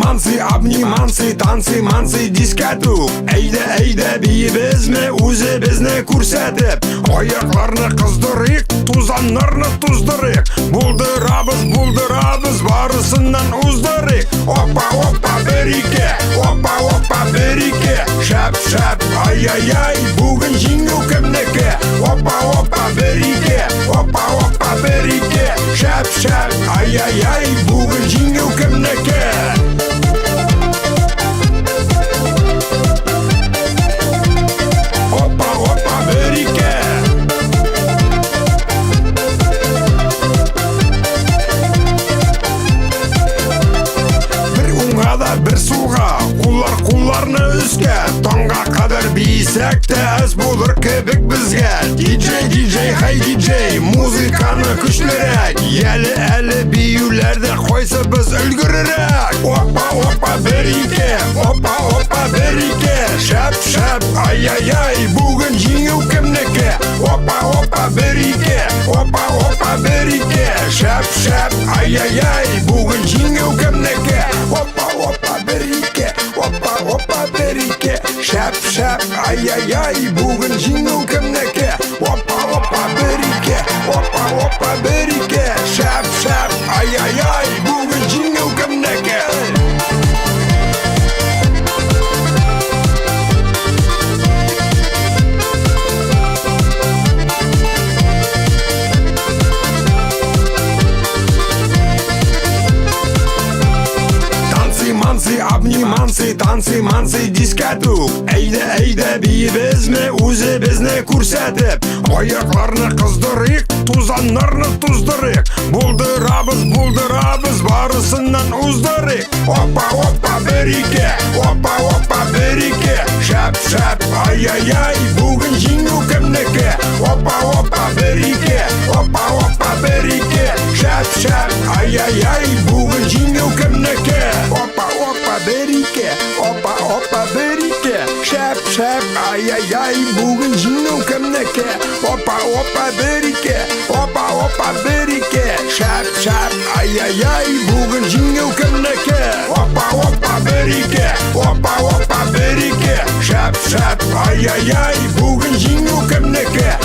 Танцы, обниманцы, танцы, манцы, дискәтүк. Әйдә, әйдә, биебезме, үзебезне күрсәтеп. Аякларны кыздырыйк, тузаннарны туздырыйк. Булдырабыз, булдырабыз, барысыннан уздырыйк. Опа, опа, бер ике, опа, опа, бер ике. Шәп, шәп, ай-яй-яй, бүген җиңү кемнеке? Опа, опа, бер ике, опа, опа, бер ике. Шәп, шәп, ай-яй-яй, бүген җиңү кемнеке? Опа, опа, бер ике. Бер уңга да, бер сулга, куллар кулларны өскә, таңга кадәр биесәк тә әз булыр кебек безгә. Диджей, диджей, хей диджей, музыканы көчлерәк, әле әле биюләрдә кайсыбыз өлгерерәк. Опа, опа, бер ике, опа, опа, бер ике, шәп, шәп, ай-яй-яй, бүген җиңү кемнеке? Опа, опа, бер ике, опа, опа, бер ике, шәп, шәп, ай-яй-яй, бүген җиңү кемнеке? Опа, опа, бер ике, опа, опа, бер ике, шәп, шәп, ай-яй-яй, бүген җиңү кемнеке? Опа, опа, бер ике, опа, опа, бер ике, шәп, шәп, ай-яй-яй, бүген җиңү кемнеке? Танцы, манцы, обниманцы, танцы, манцы, дискәтүк. Әйдә, әйдә, биебезме, үзебезне күрсәтеп. Аякларны кыздырыйк, тузаннарны туздырыйк. Булдырабыз, булдырабыз, барысыннан уздырыйк. Опа, опа, бер ике, опа, опа, бер ике. Шәп, шәп, ай-яй-яй, бүген җиңү кемнеке? Опа, опа, бер ике, опа, опа, бер ике. Шәп, шәп, ай-яй-яй, бүген җиңү кемнеке? Опа, опа, бер ике, опа, опа, бер ике. Шәп, шәп, ай-яй-яй, бүген җиңү кемнеке? Опа, опа, бер ике, опа, опа, бер ике. Шәп, шәп, ай-яй-яй, бүген җиңү кемнеке? Опа, опа, бер ике, опа, опа, бер ике. Шәп, шәп, ай-яй-яй, бүген җиңү кемнеке?